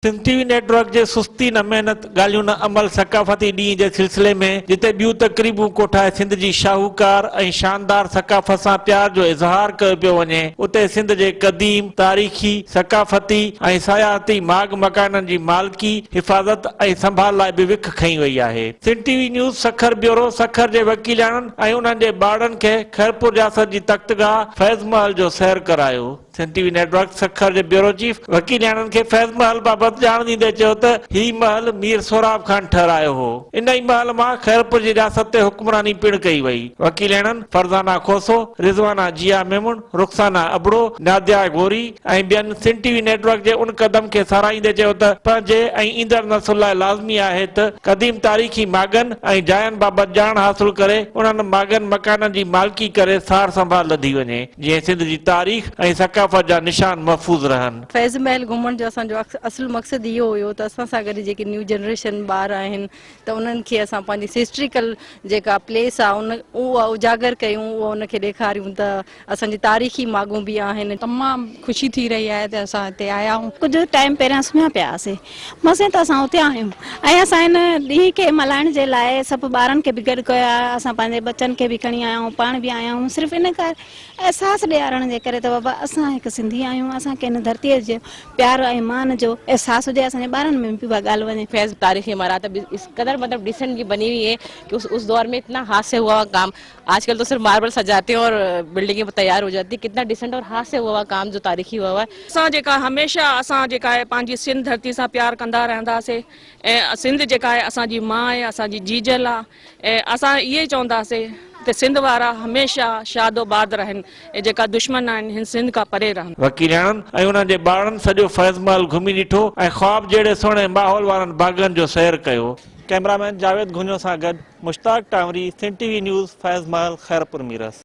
سنڌ ٽي V net work جي سستي نه محنت، ڳالهيون نه عمل ثقافتي ڏينهن جي سلسلي ۾ جتي ٻيون تقريبون ڪوٺائي سنڌ جي شاهوڪار ۽ شاندار ثقافت سان پيار جو اظهار ڪيو پيو وڃي اتي سنڌ جي قديم، تاريخي، ثقافتي ۽ سياحتي ماڳ مڪانن جي مالڪي، حفاظت ۽ سنڀال لاء به وک کنئي وئي آهي. Sindh T V news Sukkur bureau Sukkur جي وڪيلياڻن ۽ انهن جي ٻارڙن کي خيرپور رياست جي تختگاهه فيض محل جو سير ڪرايو. Sindh T V network Sukkur جي بيورو چيف وڪيلياڻن کي فيض محل بابت ڄاڻ ڏيندي چيو ته هي محل مير سهراب خان ٺهرايو هو. ان ئي محل مان خيرپور جي رياست تي حڪمراني پڻ ڪئي وئي. وڪيلياڻن فرزانه کوسو، رضوانه جيا ميمڻ، رخسانه ابڙو، ناديا غوري ۽ ٻين سنڌ ٽي وي نيٽ ورڪ جي ان قدم کي ساراهيندي چيو ته پنهنجي ۽ ايندڙ نسل لاء لازمي آهي ته قديم تاريخي ماڳن ۽ جاين بابت ڄاڻ حاصل ڪري انهن ماڳن مڪانن جي مالڪي ڪري سار سنڀال لڌي وڃي. جيئن سنڌ جي تاريخ ۽ ثقافت جا نشان محفوظ رهن. فيض محل گهمڻ جو اسان جو اصل مقصد اهو هيو ته اسان سان گڏ جيڪي نيو جنريشن ٻار آهن ته انهن کي اسان پنهنجي هسٽريڪل جيڪا پليس آهي ان اها اجاگر ڪيون اها ان کي ڏيکاريون ته اسان جي تاريخي ماڳون به آهن. تمام خوشي ٿي رهي آهي ته اسان هتي آيا آهيون. ڪجهه ٽائيم پهريان سمهيا پيا هئاسين مسين ته اسان اٿيا آهيون ۽ اسان هن ڏينهن کي ملهائڻ جي لاء سڀ ٻارن کي به گڏ ڪيو آهي اسان پنهنجي ٻچن کي به کڻي آيا آهيون پاڻ به آيا آهيون صرف ان ڪري احساس ڏيارڻ جي ڪري ته بابا اسان هڪ سنڌي آهيون اسان کي هن ڌرتيء جي پيار ۽ مان جو احساس هجي اسان جي ٻارن ۾ به اها ڳالهه وڃي. فيض تاريخي عمارات ابھی اس قدر مطلب ڊيسنٽ بني ہوئي هي ڪي اس اس دور ۾ اتنا هاٿ سي هوا ڪام آج ڪل تو صرف ماربل سجاتے هين اور بلڊنگين تيار هو جاتي ڪتنا ڊيسنٽ اور هاٿ سي هوا هوا ڪام جو تاريخي هوا هوا هي. اسان جيڪا هميشه اسان جيڪا آهي پنهنجي سنڌ ڌرتي سان پيار ڪندا رهنداسي ۽ سنڌ جيڪا آهي اسان جي ماء آهي اسان جي جيجل آهي ۽ اسان اهي ئي چونداسي ته سنڌ وارا هميشه شاد و باد رهن ۽ جيڪا دشمن آهن هن سنڌ کان پري رهن. وڪيلياڻن ۽ انهن جي ٻارڙن سڄو فيض محل گهمي ڏٺو ۽ خواب جهڙي سهڻي ماحول وارن باغن جو سير ڪيو. ڪئميرامين جاويد گهنجو سان گڏ Mushtaq Tanwari, Sindh T V news, Faiz Mahal, Khairpur Mirs.